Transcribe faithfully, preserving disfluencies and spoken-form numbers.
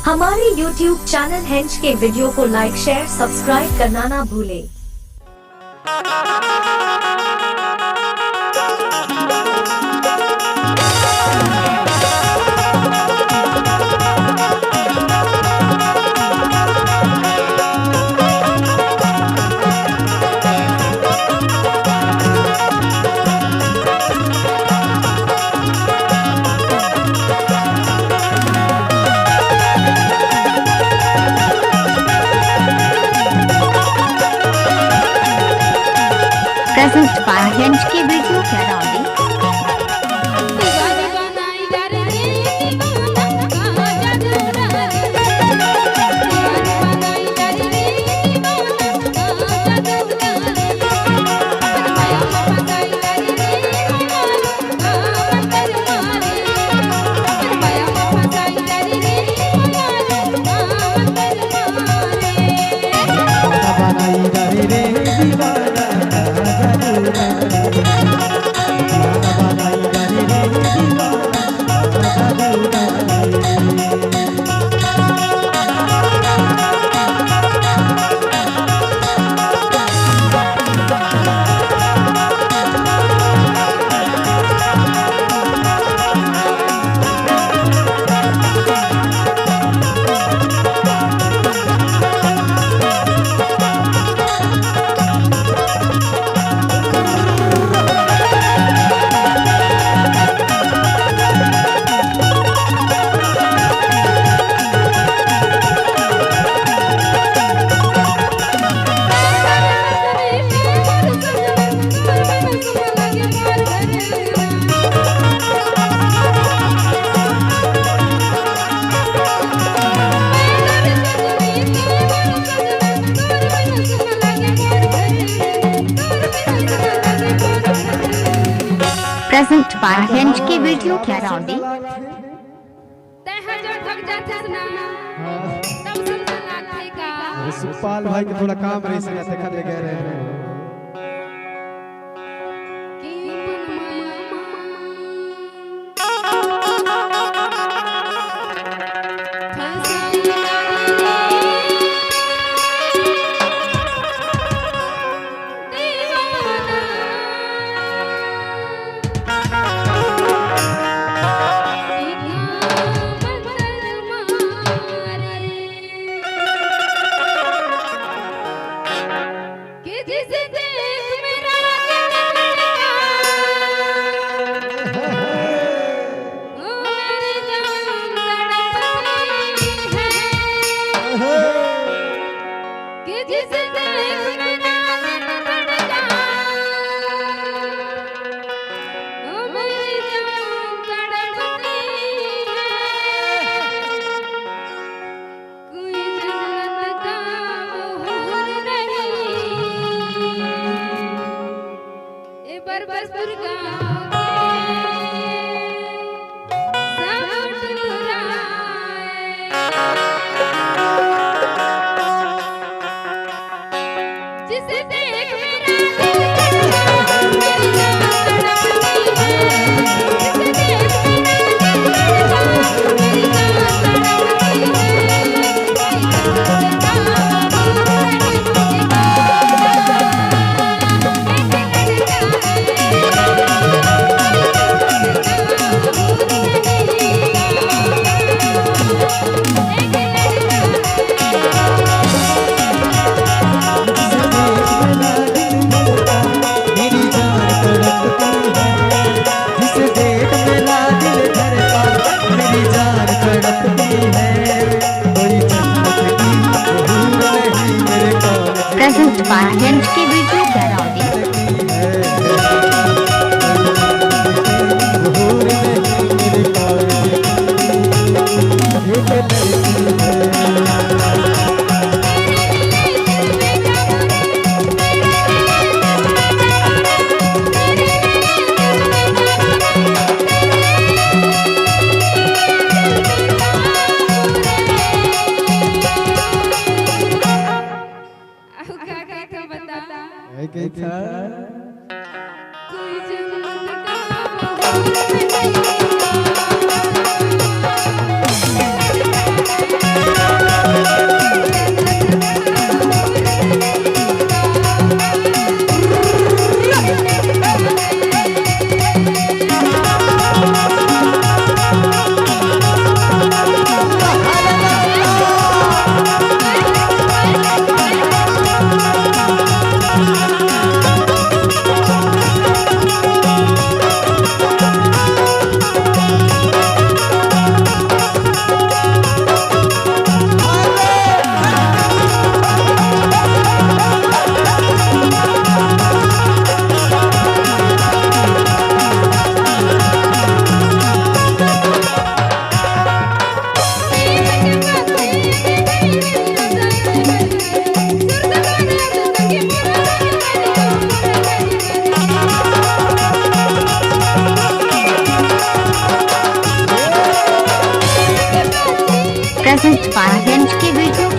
हमारे YouTube channel हेंच के वीडियो को लाइक, शेयर, सब्सक्राइब करना ना भूले। Present by H K Video Karauli। Present by H K Video Karauli। तैं ह जो ठग जाथस ना, हाँ। तब समझ लागथे का? अरे सुखपाल भाई के थोड़ा काम रहिस ना, तेखर ले गए रहे। कि अपन माया मा फंसाई रे दीवाना। Present by H K Video Karauli। अउ का कहिथो बता? ए कहिथा। कोई जन्नत का वो नहीं। पाँच के वीडियो